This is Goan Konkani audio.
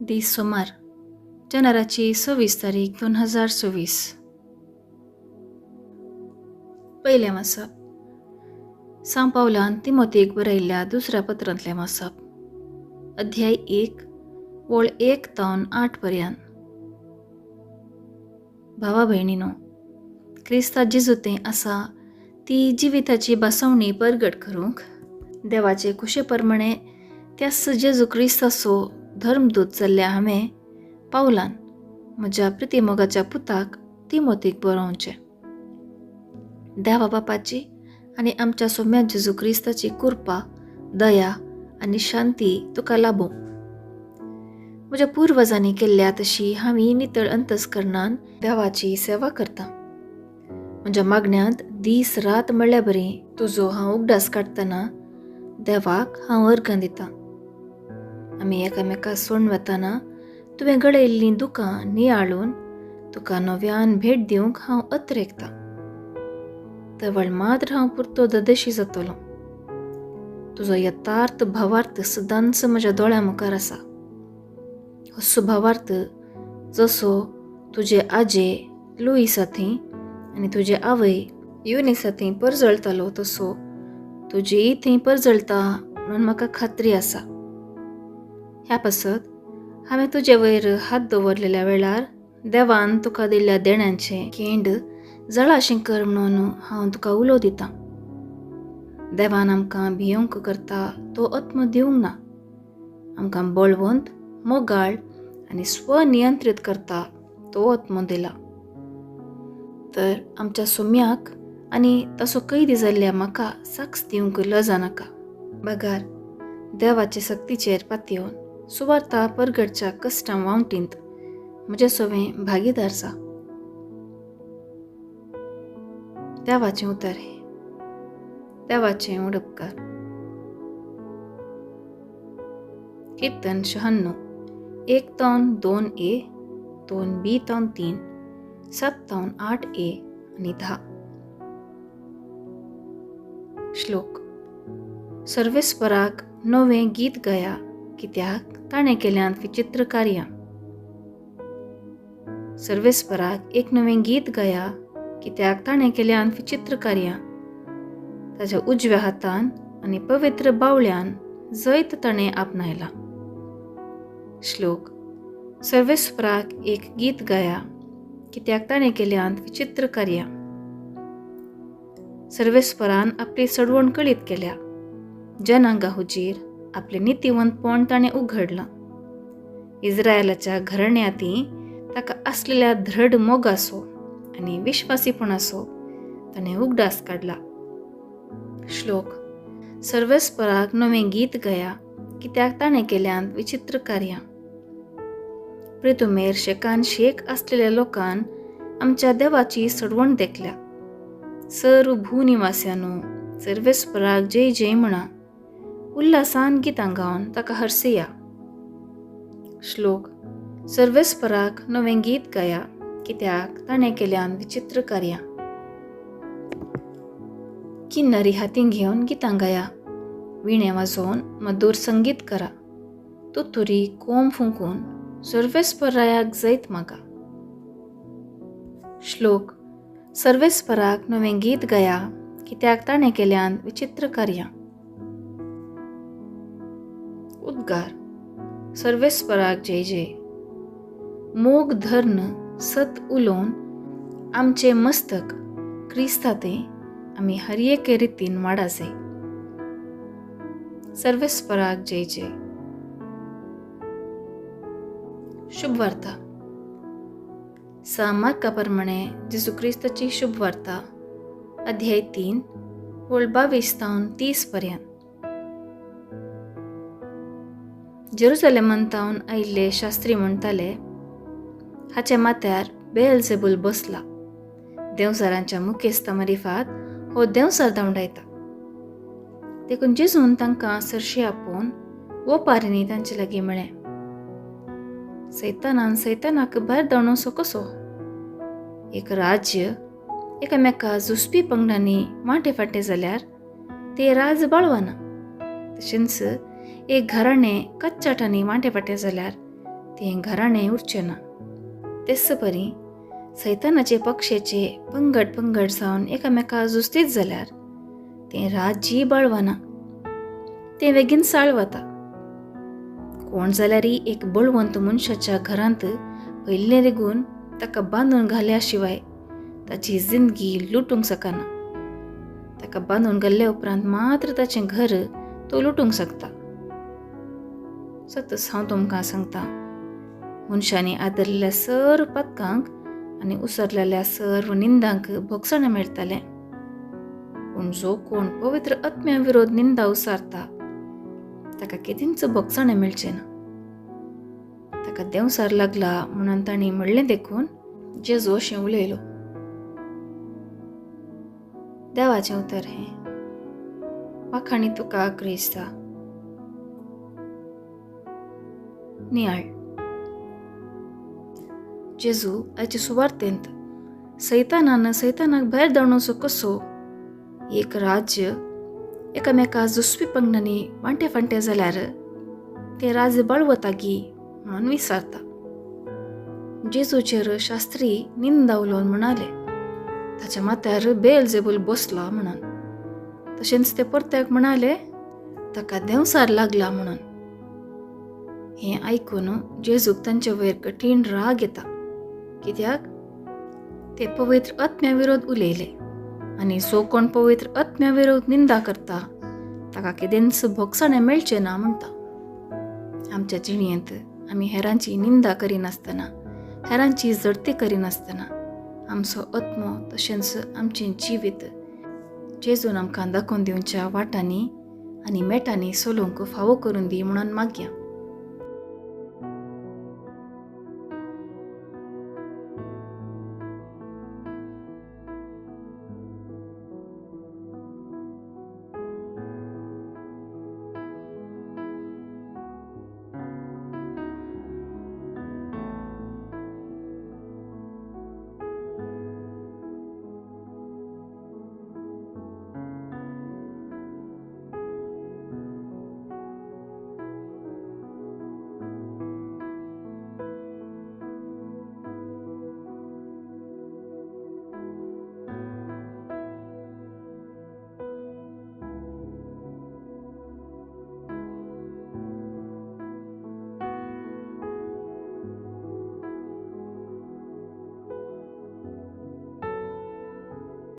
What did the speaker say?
दीस सोमार जानेराची 26 तारीख 2026. पयलें वाचप सांव पावलान तिमोतीक बरयल्ल्या दुसऱ्या पत्रांतलें वाचप, अध्याय 1 वळ 1 तावन 8 पर्यंत. भावा भयणीनो, क्रिस्ता जेजू थंय आसा ती जिविताची बसवणी परगट करूंक देवाचे खुशे प्रमाणे त्याच जेजू क्रिस्ताचो धर्मदूत जाल्ल्या हांवें पावलान म्हज्या प्रितीमोगाच्या पुताक तिमोतीक बरोवचें. देवा बापाची आनी आमच्या सोम्या जेजू क्रिस्ताची कृपा, दया आनी शांती तुका लाभूं. म्हज्या पुर्वजांनी केल्ल्या तशी हांव नितळ अंतस्करणान देवाची सेवा करता. म्हज्या मागण्यांत दीस रात म्हळ्यार बरी तुजो हांव उगडास काडटना देवाक हांव अर्गां दितां. आमी एकामेका सोडून वतना तुवें गळयल्लीं दुकां नियाळून तुका नव्यान भेट दिवंक हांव अत्रेकतां. तवळ मात्र हांव पुरतो ददेशी जातलो. तुजो यथार्थ भावार्थ सदांच म्हज्या दोळ्यां मुखार आसा. असो भावार्थ जसो तुजे आजे लुईसा थंय आनी तुजे आवय युनिसा थंय परजळतालो तसो तुजीय थंय परजळता म्हणून म्हाका खात्री आसा. ह्या पासत हांवें तुजे वयर हात दवरलेल्या वेळार देवान तुका दिल्ल्या देण्यांचें केंड जळाशें कर म्हणून हांव तुका उलो दितां. देवान आमकां भियोंक करता तो आत्मो दिवंक ना, आमकां बळवंत, मोगाळ आनी स्वनियंत्रीत करता तो आत्मो दिला. तर आमच्या सोम्याक आनी तसो कैदी जाल्ल्या म्हाका साक्ष दिवंक लजा नाका, बगार देवाचे सक्तीचेर पातयेवन सुवार्ता परगटच्या कश्टां वावटींत म्हजे सवें भागीदार जा. देवाचें उतर हें, देवाचें उडपकार. कीर्तन 96, 1 तावन 2 ए, 2 बी तावन 3, 7 तावन 8 ए आनी 10. श्लोक. सर्वेस्पराक नवें गीत गाया, कित्याक ताणें केल्यांत विचित्र कार्यां. सर्वेस्पराक एक नवें गीत गाया, कित्याक ताणें केल्यांत विचित्र कार्यां. ताज्या उजव्या हातान आनी पवित्र बावळ्यान जैत ताणें आपणायलां. श्लोक. सर्वेस्पराक एक गीत गाया, कित्याक ताणें केल्यांत विचित्र कार्यां. सर्वेस्परान आपली सडवण कळीत केल्या, जनांगा हुजीर आपलें नितीवंतपण ताणें उघडलां. इस्रायलाच्या घराण्यांती ताका आसलेल्या धृढ मोगाचो आनी विश्वासीपणाचो ताणें उगडास काडला. श्लोक. सर्वेस्पराक नवें गीत गाया, कित्याक ताणें केल्यांत विचित्र कार्यां. प्रितुमेर शेकान शेक आसलेल्या लोकान आमच्या देवाची सडवण देखल्या. सर्व भूनिवास्यानो सर्वेस्पराक जय जय म्हणा, उल्हासान गितां गावन ताका हरसया. श्लोक. सर्वेस्पराक नवें गीत गाया, कित्याक ताणें केल्यान विचित्र कार्यां. किन्नरी हातीं घेवन गितां गाया, विणे वाजोवन मधूर संगीत करा, तुतुरी कोम फुंकून सर्वेस्परायाक जैत मागा. श्लोक. सर्वेस्पराक नवें गीत गाया, कित्याक ताणें केल्यान विचित्र कार्यां. उद्गार. सर्वेस्पराक जय जय. मोग धर्न सत उलोवन आमचें मस्तक क्रिस्ता थंय आमी हर एके रितीन वाडासे. सर्वेस्पराक जय जय. शुभवार्ता. सा मार्का प्रमाणे जेजू क्रिस्ताची शुभवार्ता, अध्याय 3 वळ 22 तावन 30 पर्यंत. जेरुसलेमान तावन आयिल्ले शास्त्री म्हणटाले, हाच्या माथ्यार बेलजेबूल बसला, देंवचारांच्या मुखेस्ता मारिफात हो देंवचार धांवडायता. देखून जेजून तांकां सरशी आपोवन ओपारींनी तांचे लागीं म्हळें, सैतानान सैतानाक भायर धांवडोवचो कसो? एक राज्य एकामेका झुजपी पंगडांनी वांटे फांटे जाल्यार ते राज बाळवना. तशेंच एक घराणें कच्चाटांनी वांटे फांटे जाल्यार तें घराणें उरचें ना. तेच परी सैतानाचे पक्षाचे पंगड पंगड जावन एकामेका जुस्तीत जाल्यार तें राज्य बळवना, तें बेगीन साळ वता. कोण जाल्यारय एक बळवंत मनशाच्या घरांत पयलें रिगून ताका बांदून घाल्या शिवाय ताची जिंदगी लुटूंक शकना. ताका बांदून घाल्ल्या उपरांत मात्र ताचें घर तो लुटूंक शकता. सतच हांव तुमकां सांगता, मनशांनी आदरलेल्या सर्व पदकांक आनी उसरलेल्या सर्व निंदांक भोगसणें मेळटालें. पूण जो कोण पवित्र आत्म्या विरोध निंदा उसारता ताका केदींच भोगसणें मेळचें ना. ताका देंवसार लागला म्हणून तांणी म्हणलें देखून जेजू अशें उलयलो. देवाचें उतर हें. वाखाणी तुका क्रिस्ता. नियाळ. जेजू आयचे सुवार्तेंत सैतानान सैतानाक भायर धांवणोचो कसो एक राज्य एकामेका जुसपी पंगडांनी वांटे फांटे जाल्यार तें राज्य बळवता गी म्हणून विचारता. जेजूचेर शास्त्री निंदा उलोवन म्हणाले ताच्या माथ्यार बेलजेबूल बसला म्हणून. तशेंच ते परत्याक म्हणाले ताका देंवसार लागला म्हणून. हें आयकून जेजूक तांचे वयर कठीण राग येता, कित्याक ते पवित्र आत्म्या विरोध उलयले आनी जो कोण पवित्र आत्म्या विरोध निंदा करता ताका केदेंच भोगसणें मेळचें ना म्हणटा. आमच्या जिणेंत आमी हेरांची निंदा करिनासतना, हेरांची जडती करिनासतना आमचो आत्मो तशेंच आमचें जिवीत जेजून आमकां दाखोवन दिवच्या वाटांनी आनी मेटांनी चलोवंक फावो करून दी म्हणून मागया.